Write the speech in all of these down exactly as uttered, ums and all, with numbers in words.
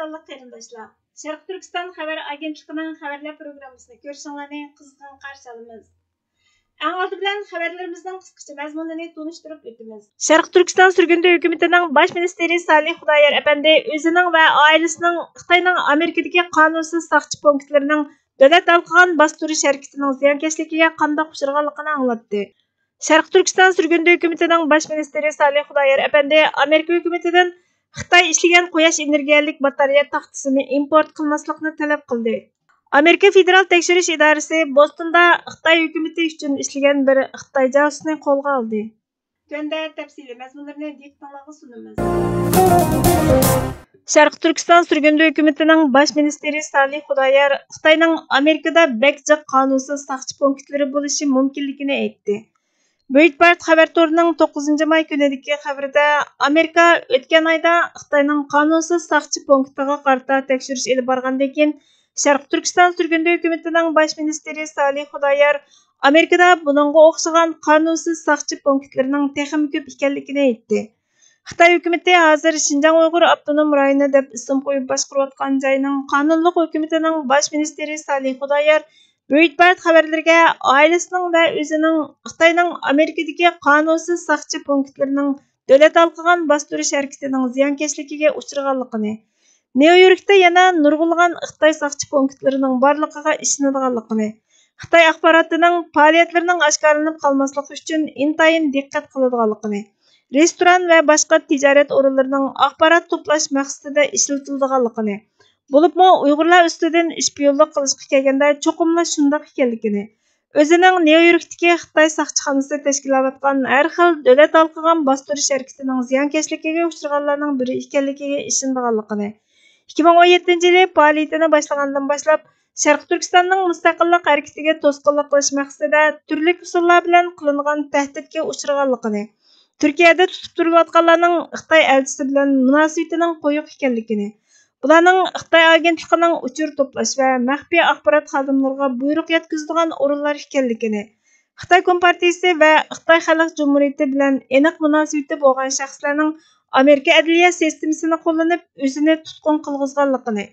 ۋەتەنلىك قېرىنداشلار، شەرقىي تۈركىستان خەۋەر ئاگېنتلىقىنىڭ خەۋەرلەر پروگراممىسىنى كۆرۈشۈڭلارنى قىزغىن قارشى ئالىمىز. ئەڭ ئالدى بىلەن خەۋەرلىرىمىزنىڭ قىسقىچە مەزمۇنىنى تونۇشتۇرۇپ ئۆتىمىز. شەرقىي تۈركىستان سۈرگۈندە ھۆكۈمىتىنىڭ باش مىنىستىرى سالىھ خۇدايار ئەپەندى ئۆزىنىڭ ۋە ئائىلىسىنىڭ خىتاينىڭ ئامېرىكىدىكى قانۇنسىز ساقچى پونكىتلىرىنىڭ دۆلەت ھالقىغان باستۇرۇش ھەرىكىتىنىڭ زىيانكەشلىكىگە قانداق ئۇچرىغانلىقىنى ئاڭلاتتى. شەرقىي تۈركىستان سۈرگۈندە ھۆكۈمىتىنىڭ باش مىنىستىرى سالىھ خۇدايار ئەپەندى ئامېرىكا ھۆكۈمىتىدىن خىتاي ئىشلىگەن قۇياش ئېنېرگىيەلىك باتارېيە تاختىسىنى ئىمپورت قىلماسلىقنى تەلەپ قىلدى. ئامېرىكا فېدېرال تەكشۈرۈش ئىدارىسى بوستوندا خىتاي ھۆكۈمىتى ئۈچۈن ئىشلىگەن بىر خىتاي جاسۇسىنى قولغا ئالدى. تۆۋەندە تەپسىلىي مەزمۇنلىرىنى دىققىتىڭلارغا سۇنىمىز. شەرقىي تۈركىستان سۈرگۈندە ھۆكۈمىتىنىڭ باش مىنىستىرى سالىھ خۇدايار خىتاينىڭ ئامېرىكىدا بەك جىق قانۇنسىز ساقچى پونكىتلىرى بولۇشى مۇمكىنلىكىنى ئېيتتى. بويتبارت خەۋەر تورىنىڭ توققۇزىنچى ماي كۈنىدىكى خەۋىرىدە، ئامېرىكا ئۆتكەن ئايدا خىتاينىڭ قانۇنسىز ساقچى پونكىتىغا قارىتا تەكشۈرۈش ئېلىپ بارغاندىن كېيىن، شەرقىي تۈركىستان سۈرگۈندە ھۆكۈمىتىنىڭ باش مىنىستىرى سالىھ خۇدايار ئامېرىكىدا بۇنىڭغا ئوخشىغان قانۇنسىز ساقچى پونكىتلىرىنىڭ تېخىمۇ كۆپ ئىكەنلىكىنى ئېيتتى. خىتاي ھۆكۈمىتى ھازىر شىنجاڭ ئۇيغۇر ئاپتونوم رايونى دەپ ئىسىم قويۇپ باشقۇرۇۋاتقان جاينىڭ قانۇنلۇق ھۆكۈمىتىنىڭ باش مىنىستىرى سالىھ خۇدايار بويتبارت خەۋەرلىرىگە ئائىلىسىنىڭ ۋە ئۆزىنىڭ خىتاينىڭ ئامېرىكىدىكى قانۇنسىز ساقچى پونكىتلىرىنىڭ دۆلەت ھالقىغان باستۇرۇش ھەرىكىتىنىڭ زىيانكەشلىكىگە ئۇچرىغانلىقىنى، نيۇ يوركتا يەنە نۇرغۇنلىغان خىتاي ساقچى پونكىتلىرىنىڭ بارلىقىغا ئىشىنىدىغانلىقىنى، خىتاي ئاخباراتىنىڭ پائالىيەتلىرىنىڭ ئاشكارىلىنىپ قالماسلىقى ئۈچۈن ئىنتايىن دىققەت قىلىدىغانلىقىنى، رېستوران ۋە باشقا تىجارەت ئورۇنلىرىنىڭ ئاخبارات توپلاش مەقسىتىدە ئىشلىتىلىدىغانلىقىنى، بولۇپمۇ ئۇيغۇرلار ئۈستىدىن شپىيونلۇق قىلىشقا كەلگەندە چوقۇملا شۇنداق ئىكەنلىكىنى، ئۆزىنىڭ نيۇ يوركتىكى خىتاي ساقچىخانىسى تەشكىللەۋاتقان ھەر خىل دۆلەت ھالقىغان باستۇرۇش ھەرىكىتىنىڭ زىيانكەشلىكىگە ئۇچرىغانلارنىڭ بىرى ئىكەنلىكىگە ئىشىنىدىغانلىقىنى، ئىككى مىڭ ئون يەتتىنچى يىلى پائالىيىتىنى باشلىغاندىن باشلاپ، شەرقىي تۈركىستاننىڭ مۇستەقىللىق ھەرىكىتىگە توسقۇنلۇق قىلىش مەقسىتىدە تۈرلۈك ئۇسۇللار بىلەن قىلىنغان تەھدىتكە ئۇچرىغانلىقىنى، تۈركىيەدە تۇتۇپ تۇرۇلۇۋاتقانلارنىڭ خىتاي ئەلچىسى بىلەن مۇناسىۋىتىنىڭ قويۇق ئىكەنلىكىنى، بۇلارنىڭ خىتاي ئاگېنتلىقىنىڭ ئۇچۇر توپلاش ۋە مەخپىي ئاخبارات خادىملىرىغا بۇيرۇق يەتكۈزىدىغان ئورۇنلار ئىكەنلىكىنى، خىتاي كومپارتىيىسى ۋە خىتاي خەلق جۇمھۇرىيىتى بىلەن ئېنىق مۇناسىۋىتى بولغان شەخسلەرنىڭ ئامېرىكا ئەدلىيە سىستېمىسىنى قوللىنىپ ئۆزىنى تۇتقۇن قىلغۇزغانلىقىنى،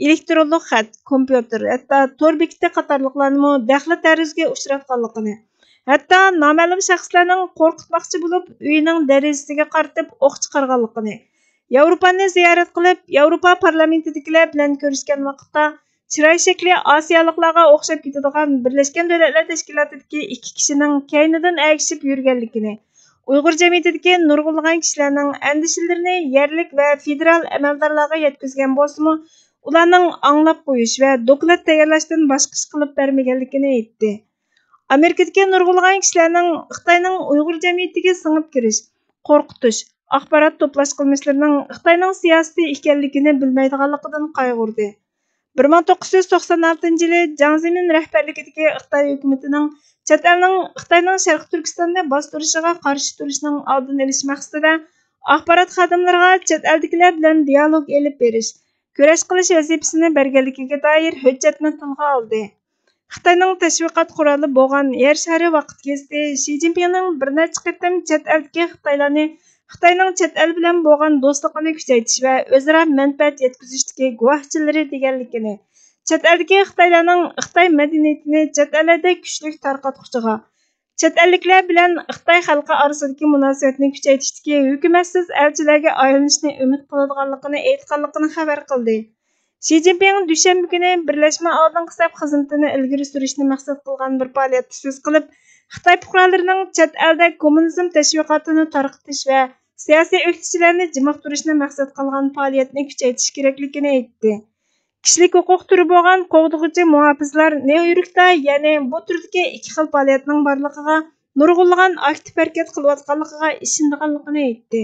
ئېلېكترونلۇق خەت، كومپيۇتېر، ھەتتا تور بېكىتى قاتارلىقلارنىمۇ دەخلى تەرۇزىگە ئۇچراتقانلىقىنى، ھەتتا نامەلۇم شەخسلەرنىڭ قورقۇتماقچى بولۇپ، ئۆيىنىڭ دېرىزىسىگە قارىتىپ ئوق چىقارغانلىقىنى، ياۋروپانى زىيارەت قىلىپ، ياۋروپا پارلامېنتىدىكىلەر بىلەن كۆرۈشكەن ۋاقىتتا، چىراي شەكلى ئاسىيالىقلارغا ئوخشاپ كېتىدىغان بىرلەشكەن دۆلەتلەر تەشكىلاتىدىكى ئىككى كىشىنىڭ كەينىدىن ئەگىشىپ يۈرگەنلىكىنى، ئۇيغۇر جەمئىيىتىدىكى نۇرغۇنلىغان كىشىلەرنىڭ ئەندىشىلىرىنى يەرلىك ۋە فېدېرال ئەمەلدارلارغا يەتكۈزگەن بولسىمۇ، ئۇلارنىڭ ئاڭلاپ قويۇش ۋە دوكلات تەييارلاشتىن باشقا ئىش قىلىپ بەرمىگەنلىكىنى ئېيتتى. ئامېرىكىدىكى نۇرغۇنلىغان كىشىلەرنىڭ خىتاينىڭ ئۇيغۇر جەمئىيىتىگە سىڭىپ كىرىش، قورقۇتۇش، ئاخبارات توپلاش قىلمىشلىرىنىڭ خىتاينىڭ سىياسىتى ئىكەنلىكىنى بىلمەيدىغانلىقىدىن قايغۇردى. بىر مىڭ توققۇز يۈز توقسان ئالتىنچى يىلى جاڭ زېمىن رەھبەرلىكىدىكى خىتاي ھۆكۈمىتىنىڭ چەت ئەلنىڭ خىتاينىڭ شەرقىي تۈركىستاننى باستۇرۇشىغا قارشى تۇرۇشنىڭ ئالدىنى ئېلىش مەقسىتىدە ئاخبارات خادىملىرىغا چەت ئەلدىكىلەر بىلەن دىيالوگ ئېلىپ بېرىش، كۈرەش قىلىش ۋەزىپىسىنى بەرگەنلىكىگە دائىر ھۆججەتنى تىلغا ئالدى. خىتاينىڭ تەشۋىقات قورالى بولغان يەر شارى ۋاقىت گېزىتى شى جىنپىڭنىڭ بىر نەچچە قېتىم چەت ئەلدىكى خىتايلارنى خىتاينىڭ چەت ئەل بىلەن بولغان دوستلۇقىنى كۈچەيتىش ۋە ئۆزئارا مەنپەئەت يەتكۈزۈشتىكى گۇۋاھچىلىرى دېگەنلىكىنى، چەت ئەلدىكى خىتايلارنىڭ خىتاي مەدەنىيىتىنى چەت ئەللەردە كۈچلۈك تارقاتقۇچىغا، چەت ئەللىكلەر بىلەن خىتاي خەلقى ئارىسىدىكى مۇناسىۋەتنى كۈچەيتىشتىكى ھۆكۈمەتسىز ئەلچىلەرگە ئايلىنىشنى ئۈمىد قىلىدىغانلىقىنى ئېيتقانلىقىنى خەۋەر قىلدى. شى جىنپىڭ دۈشەنبە كۈنى بىرلەشمە ئالدىنقى سەپ خىزمىتىنى ئىلگىرى سۈرۈشنى مەقسەت قىلغان بىر پائالىيەتتە سۆز قىلىپ، خىتاي پۇقرالىرىنىڭ چەت ئەلدە كوممۇنىزم تەشۋىقاتىنى تارقىتىش ۋە سىياسىي ئۆكتىچىلەرنى جىمىقتۇرۇشنى مەقسەت قىلغان پائالىيەتنى كۈچەيتىش كېرەكلىكىنى ئېيتتى. كىشىلىك ھوقۇق تۈرى بولغان قوغدىغۇچى مۇھاپىزلار نيۇ يوركتا، يەنى بۇ تۈردىكى ئىككى خىل پائالىيەتنىڭ بارلىقىغا، نۇرغۇنلىغان ئاكتىپ ھەرىكەت قىلىۋاتقانلىقىغا ئىشىنىدىغانلىقىنى ئېيتتى.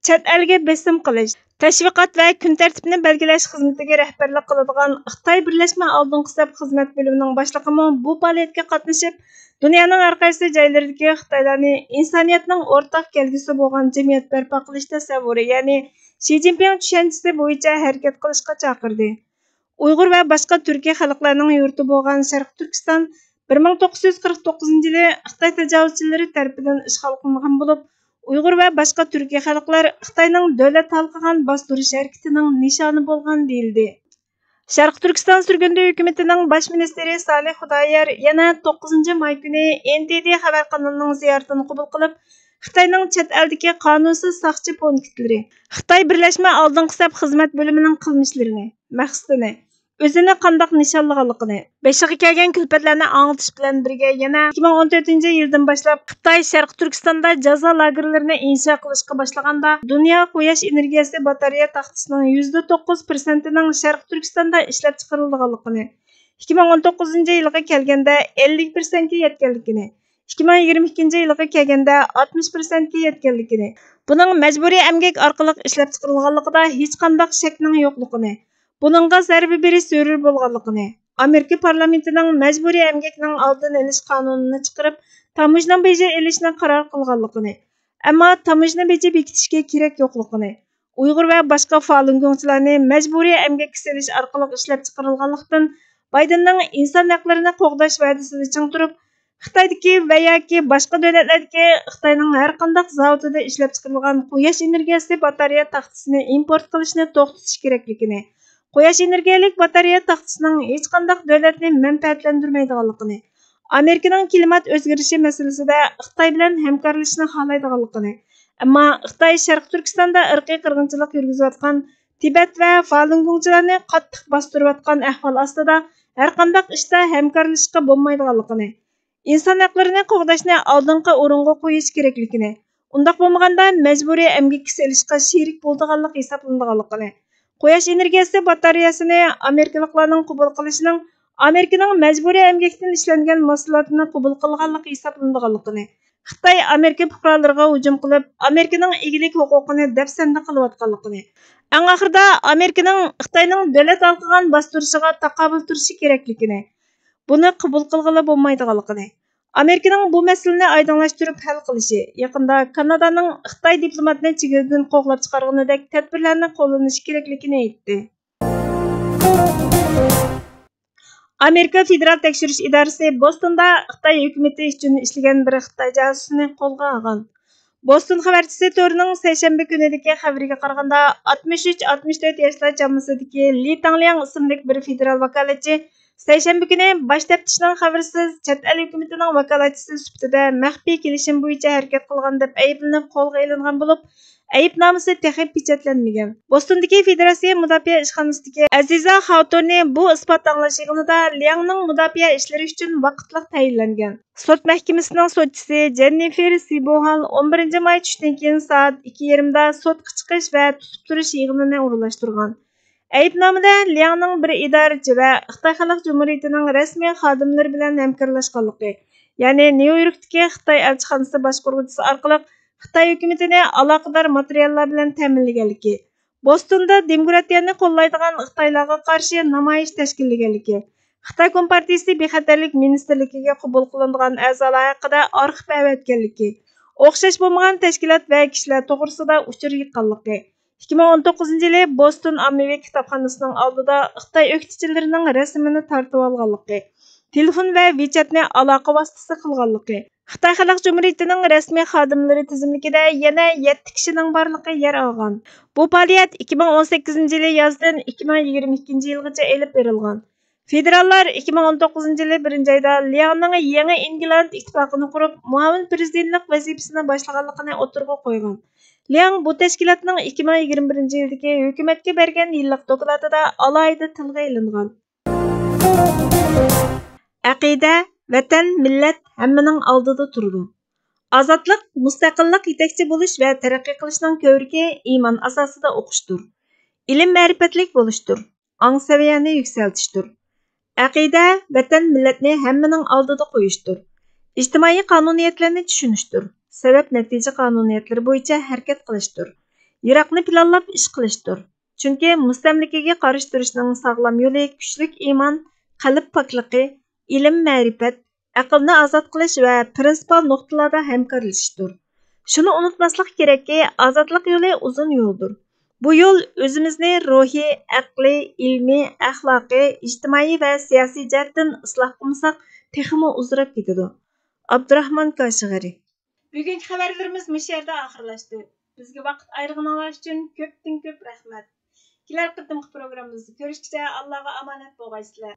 چەت ئەلگە بېسىم قىلىش، تەشۋىقات ۋە كۈن تەرتىپىنى بەلگىلەش خىزمىتىگە رەھبەرلىك قىلىدىغان خىتاي بىرلەشمە ئالدىنقى سەپ خىزمەت بۆلۈمىنىڭ باشلىقىمۇ بۇ پائالىيەتكە قاتنىشىپ، دۇنيانىڭ ھەر قايسى جايلىرىدىكى خىتايلارنى ئىنسانىيەتنىڭ ئورتاق كەلگۈسى بولغان جەمئىيەت بەرپا قىلىش تەسەۋۋۇرى، يەنى شى جىنپىڭ چۈشەنچىسى بويىچە ھەرىكەت قىلىشقا چاقىردى. ئۇيغۇر ۋە باشقا تۈركىي خەلقلەرنىڭ يۇرتى بولغان شەرقىي تۈركىستان بىر مىڭ توققۇز يۈز قىرىق توققۇزىنچى يىلى خىتاي تاجاۋۇزچىلىرى تەرىپىدىن ئىشغال قىلىنغان بولۇپ، ئۇيغۇر ۋە باشقا تۈركىي خەلقلەر خىتاينىڭ دۆلەت ھالقىغان باستۇرۇش ھەرىكىتىنىڭ نىشانى بولغان دېيىلدى. شەرقىي تۈركىستان سۈرگۈندە ھۆكۈمىتىنىڭ باش مىنىستىرى سالىھ خۇدايار يەنە توققۇزىنچى ماي كۈنى ئېن تى دى خەۋەر قانىلىنىڭ زىيارىتىنى قوبۇل قىلىپ، خىتاينىڭ چەت ئەلدىكى قانۇنسىز ساقچى پونكىتلىرى، خىتاي بىرلەشمە ئالدىنقى سەپ خىزمەت بۆلۈمىنىڭ قىلمىشلىرىنى، مەقسىتىنى، ئۆزىنى قانداق نىشانلىغانلىقىنى، بېشىغا كەلگەن كۈلپەتلەرنى ئاڭلىتىش بىلەن بىرگە، يەنە ئىككى مىڭ ئون تۆتىنچى يىلدىن باشلاپ خىتاي شەرقىي تۈركىستاندا جازا لاگېرلىرىنى ئىنشا قىلىشقا باشلىغاندا، دۇنيا قۇياش ئېنېرگىيەسى باتارېيە تاختىسىنىڭ يۈزدە توققۇز پىرسەنتىنىڭ شەرقىي تۈركىستاندا ئىشلەپچىقىرىلىدىغانلىقىنى، ئىككى مىڭ ئون توققۇزىنچى يىلغا كەلگەندە ئەللىك پىرسەنتكە يەتكەنلىكىنى، ئىككى مىڭ يىگىرمە ئىككىنچى يىلغا كەلگەندە ئاتمىش پىرسەنتكە يەتكەنلىكىنى، بۇنىڭ مەجبۇرىي ئەمگەك ئارقىلىق ئىشلەپچىقىرىلغانلىقىدا ھېچقانداق شەكنىڭ يوقلۇقىنى، بۇنىڭغا زەربە بېرىش زۆرۈر بولغانلىقىنى، ئامېرىكا پارلامېنتىنىڭ مەجبۇرىي ئەمگەكنىڭ ئالدىنى ئېلىش قانۇنىنى چىقىرىپ، تاموژنا بېجى ئېلىشنى قارار قىلغانلىقىنى، ئەمما تاموژنا بېجى بېكىتىشكە كېرەك يوقلۇقىنى، ئۇيغۇر ۋە باشقا فالۇنگوڭچىلارنى مەجبۇرىي ئەمگەككە سېلىش ئارقىلىق ئىشلەپچىقىرىلغانلىقتىن، بايدېننىڭ ئىنسان ھەقلىرىنى قوغداش ۋەدىسىدە چىڭ تۇرۇپ، خىتايدىكى ۋە ياكى باشقا دۆلەتلەردىكى خىتاينىڭ ھەر قانداق زاۋۇتىدا ئىشلەپچىقىرىلغان قۇياش ئېنېرگىيەسى باتارېيە تاختىسىنى ئىمپورت قىلىشنى توختىتىش كېرەكلىكىنى، قۇياش ئېنېرگىيەلىك باتارېيە تاختىسىنىڭ ھېچقانداق دۆلەتنى مەنپەئەتلەندۈرمەيدىغانلىقىنى، ئامېرىكىنىڭ كىلىمات ئۆزگىرىشى مەسىلىسىدە خىتاي بىلەن ھەمكارلىشىشنى خالايدىغانلىقىنى، ئەمما خىتاي شەرقىي تۈركىستاندا ئىرقىي قىرغىنچىلىق يۈرگۈزۈۋاتقان تىبەت ۋە فالۇنگوڭچىلارنى قاتتىق باستۇرۇۋاتقان ئەھۋال ئاستىدا ھەرقانداق ئىشتا ھەمكارلىشىشقا بولمايدىغانلىقىنى، ئىنسان ھەقلىرىنى قوغداشنى ئالدىنقى ئورۇنغا قويۇش كېرەكلىكىنى، ئۇنداق بولمىغاندا مەجبۇرىي ئەمگەككە سېلىشقا شېرىك بولىدىغانلىق ھېسابلىنىدىغانلىقىنى، قۇياش ئېنېرگىيەسى باتارېيەسىنى ئامېرىكىلىقلارنىڭ قوبۇل قىلىشىنىڭ ئامېرىكىنىڭ مەجبۇرىي ئەمگەكتىن ئىشلەنگەن مەھسۇلاتىنى قوبۇل قىلغانلىقى ھېسابلىنىدىغانلىقىنى، خىتاي ئامېرىكا پۇقرالىرىغا ھۇجۇم قىلىپ، ئامېرىكىنىڭ ئىگىلىك ھوقۇقىنى دەپسەندە قىلىۋاتقانلىقىنى، ئەڭ ئاخىرىدا ئامېرىكىنىڭ خىتاينىڭ دۆلەت ھالقىغان باستۇرۇشىغا تاقابىل تۇرۇشى كېرەكلىكىنى، بۇنى قوبۇل قىلغىلى بولمايدىغانلىقىنى، ئامېرىكىنىڭ بۇ مەسىلىنى ئايدىڭلاشتۇرۇپ ھەل قىلىشى، يېقىندا كانادانىڭ خىتاي دىپلوماتىنى چېگرىدىن قوغلاپ چىقارغىنىدەك تەدبىرلەرنى قوللىنىشى كېرەكلىكىنى ئېيتتى. ئامېرىكا فېدېرال تەكشۈرۈش ئىدارىسى بوستوندا خىتاي ھۆكۈمىتى ئۈچۈن ئىشلىگەن بىر خىتاي جاسۇسىنى قولغا ئالغان. بوستون خەۋەرچىسى تورىنىڭ سەيشەنبە كۈنىدىكى خەۋىرىگە قارىغاندا، ئاتمىش ئۈچ، ئاتمىش تۆت ياشلار چامىسىدىكى لى تاڭلياڭ ئىسىملىك بىر فېدېرال ۋاكالەتچى سەيشەنبە كۈنى باش تەپتىشنىڭ خەۋىرىسىز چەت ئەل ھۆكۈمىتىنىڭ ۋاكالەتچىسى سۈپىتىدە مەخپىي كېلىشىم بويىچە ھەرىكەت قىلغان دەپ ئەيىبلىنىپ قولغا ئېلىنغان بولۇپ، ئەيىبنامىسى تېخى پېچەتلەنمىگەن. بوستوندىكى فېدېراتسىيە مۇداپىئە ئىشخانىسىدىكى ئەزىزا خاۋتۇرنى بۇ ئىسپات ئاڭلاش يىغىنىدا لياڭنىڭ مۇداپىئە ئىشلىرى ئۈچۈن ۋاقىتلىق تەيىنلەنگەن. سوت مەھكىمىسىنىڭ سوتچىسى جېننىفېر سىبوھال ئون بىرىنچى ماي چۈشتىن كېيىن سائەت ئىككى يېرىمدا سوتقا چىقىش ۋە تۇتۇپ تۇرۇش يىغىنىنى ئورۇنلاشتۇرغان. ئەيىبنامىدە لياڭنىڭ بىر ئىدارىچى ۋە خىتاي خەلق جۇمھۇرىيىتىنىڭ رەسمىي خادىملىرى بىلەن ھەمكارلاشقانلىقى، يەنى نيۇ يوركتىكى خىتاي ئەلچىخانىسى باشقۇرغۇچىسى ئارقىلىق خىتاي ھۆكۈمىتىنى ئالاقىدار ماتېرىياللار بىلەن تەمىنلىگەنلىكى، بوستوندا دېموكراتىيەنى قوللايدىغان خىتايلارغا قارشى نامايىش تەشكىللىگەنلىكى، خىتاي كومپارتىيىسى بىخەتەرلىك مىنىستىرلىكىگە قوبۇل قىلىنىدىغان ئەزالار ھەققىدە ئارخىپ ئەۋەتكەنلىكى، ئوخشاش بولمىغان تەشكىلات ۋە كىشىلەر توغرىسىدا ئۇچۇر يىغقانلىقى، ئىككى مىڭ ئون توققۇزىنچى يىلى بوستون ئاممىۋى كىتابخانىسىنىڭ ئالدىدا خىتاي ئۆكتىچىلىرىنىڭ رەسىمىنى تارتىۋالغانلىقى، تېلېفون ۋە ۋىچەتنى ئالاقە ۋاسىتىسى قىلغانلىقى، خىتاي خەلق جۇمھۇرىيىتىنىڭ رەسمىي خادىملىرى تىزىملىكىدە يەنە يەتتە كىشىنىڭ بارلىقى يەر ئالغان. بۇ پائالىيەت ئىككى مىڭ ئون سەككىزىنچى يىلى يازدىن ئىككى مىڭ يىگىرمە ئىككىنچى يىلغىچە ئېلىپ بېرىلغان. فېدېراللار ئىككى مىڭ ئون توققۇزىنچى يىلى بىرىنچى ئايدا لياڭنىڭ يېڭى ئىنگلاند ئىتتىپاقىنى قۇرۇپ، مۇئاۋىن پىرېزىدېنتلىق ۋەزىپىسىنى باشلىغانلىقىنى ئوتتۇرىغا قويغان. لياڭ بۇ تەشكىلاتنىڭ ئىككى مىڭ يىگىرمە بىرىنچى يىلدىكى ھۆكۈمەتكە بەرگەن يىللىق دوكلاتىدا ئالاھىدە تىلغا ئېلىنغان. ئەقىدە، ۋەتەن، مىللەت ھەممىنىڭ ئالدىدا تۇرىدۇ. ئازادلىق، مۇستەقىللىق يېتەكچى بولۇش ۋە تەرەققىي قىلىشنىڭ كۆۋرۈكى ئىمان ئاساسىدا ئوقۇشتۇر. ئىلىم-مەرىپەتلىك بولۇشتۇر. ئاڭ سەۋىيەنى يۈكسەلتىشتۇر. ئەقىدە، ۋەتەن، مىللەتنى ھەممىنىڭ ئالدىدا قويۇشتۇر. ئىجتىمائىي قانۇنىيەتلەرنى چۈشىنىشتۇر. سەۋەب-نەتىجە قانۇنىيەتلىرى بويىچە ھەرىكەت قىلىشتۇر. يىراقنى پىلانلاپ ئىش قىلىشتۇر. چۈنكى مۇستەملىكىگە قارشى تۇرۇشنىڭ ساغلام يولى كۈچلۈك ئىمان، قەلب پاكلىقى، ئىلىم-مەرىپەت، ئەقىلنى ئازاد قىلىش ۋە پىرىنسىپال نۇقتىلاردا ھەمكارلىشىشتۇر. شۇنى ئۇنتۇماسلىق كېرەككى، ئازادلىق يولى ئۇزۇن يولدۇر. بۇ يول ئۆزىمىزنى روھىي، ئەقلىي، ئىلمىي، ئەخلاقىي، ئىجتىمائىي ۋە سىياسىي جەھەتتىن ئىسلاھ قىلمىساق، تېخىمۇ ئۇزىراپ كېتىدۇ. ئابدۇراخمان كاشغەرى. بۈگۈنكى خەۋەرلىرىمىز مۇشۇ يەردە ئاخىرلاشتى. بىزگە ۋاقىت ئايرىغىنىڭلار ئۈچۈن كۆپتىن كۆپ رەھمەت. كېلەر قېتىمقى پروگراممىمىزدا كۆرۈشكىچە ئاللاغا ئامانەت بولغايسىلەر.